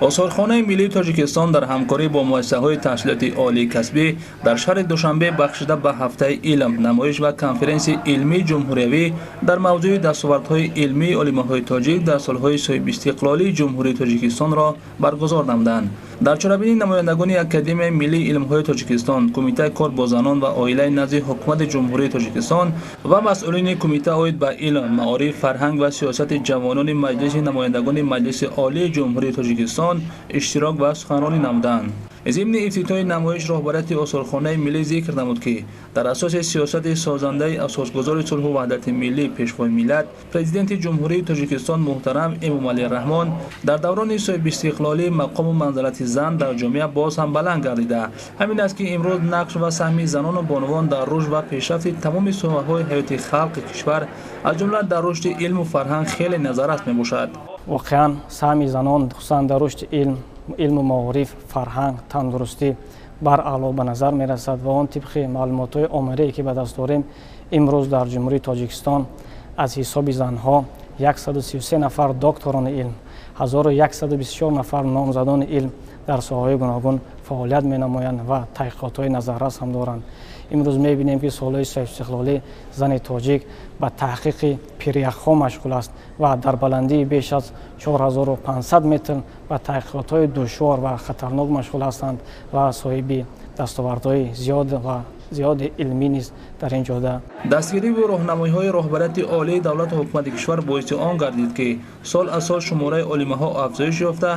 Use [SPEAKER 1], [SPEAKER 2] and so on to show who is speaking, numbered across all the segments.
[SPEAKER 1] Осорхонаи миллии Тоҷикистон дар ҳамкорӣ бо муассисаҳои таҳсилоти олии касбӣ дар шаҳри Душанбе бахшида ба ҳафтаи илм, намоиш ва конференсияи илмии ҷумҳуриявӣ дар мавзӯи дастовардҳои илмии олимаҳои тоҷик дар солҳои соҳибистиқлолии Ҷумҳурии Тоҷикистонро баргузор намуданд. Дар чорабинӣ намояндагони Академияи миллии илмҳои Тоҷикистон, Кумитаи кор бо занон ва оилаи назди Ҳукумати Ҷумҳурии Тоҷикистон ва масъулини Кумита оид ба илм, маориф, фарҳанг ва сиёсати ҷавонони Маҷлиси намояндагони Маҷлиси Олии Ҷумҳурии Тоҷикистон иштирок ва суханронӣ намуданд. Зимни ифтитоҳи намоиш роҳбарияти Осорхонаи миллӣ зикр намуд, ки дар асоси сиёсати созандаи асосгузори сулҳу ваҳдати миллӣ, Пешвои миллат, Президенти Ҷумҳурии Тоҷикистон муҳтарам Эмомалӣ Раҳмон дар даврони соҳибистиқлолӣ мақому манзалати зан дар ҷомеа боз ҳам баланд гардида. Ҳамин аст, ки имрӯз нақш ва саҳми занону бонувон дар рушд ва пешрафти тамоми соҳаҳои ҳаёти халқи кишвар, аз ҷумла дар рушди илму фарҳанг, хеле назаррас мебошад.
[SPEAKER 2] Воқеан, саҳми занон, хусусан дар рушди илм, илму маориф, фарҳанг, тандурустӣ бараъло ба назар мерасад ва он тибқи маълумотҳои оморие, ки ба даст дорем, имрӯз дар Ҷумҳурии Тоҷикистон аз ҳисоби занҳо 133 нафар докторони илм, 1124 нафар номзадони илм дар соҳаҳои гуногун фаъолият менамоянд ва таҳқиқотҳои назаррас ҳам доранд. Имрӯз мебинем, ки солҳои соҳибистиқлолӣ зани тоҷик ба таҳқиқи пиряхҳо машғул аст ва дар баландии беш аз 4500 метр ба таҳқиқотҳои душвор ва хатарнок машғул ҳастанд ва соҳиби дастовардҳои зиёд ва зиёди илмӣ низ дар ин ҷода.
[SPEAKER 1] Дастгириву роҳнамоиҳои роҳбарияти олии давлату ҳукумати кишвар боиси он гардид, ки сол аз сол шумораи олимаҳо афзоиш ёфта,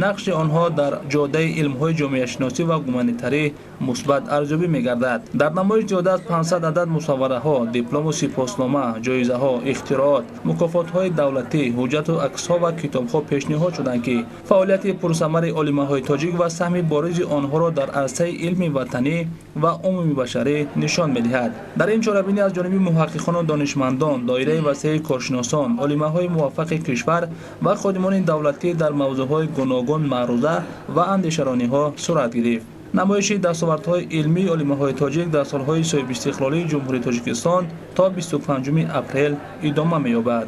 [SPEAKER 1] нақши онҳо дар ҷодаи илмҳои ҷомеашиносӣ ва гуманитарӣ мусбат арзёбӣ мегардад. Дар намоиш зиёда аз 500 адад мусаввараҳо, диплому сипоснома, ҷоизаҳо, ихтироот, мукофотҳои давлатӣ, ҳуҷҷату аксҳо ва китобҳо пешниҳод шуданд, ки фаъолияти пурсамари олимаҳои тоҷик ва саҳми боризи онҳоро дар арсаи илми ватанӣ ва умумибашарӣ нишон медиҳад. Дар ин чорабинӣ аз ҷониби муҳаққиқону донишмандон, доираи васеи коршиносон, олимаҳои муваффақи кишвар ва ходимони давлатӣ дар мавзӯъҳои гуногун маъруза ва андешарониҳо сурат гирифт. Намоиши дастовардҳои илмии олимаҳои тоҷик дар солҳои соҳибистиқлолии Ҷумҳурии Тоҷикистон то 25 апрел идома меёбад.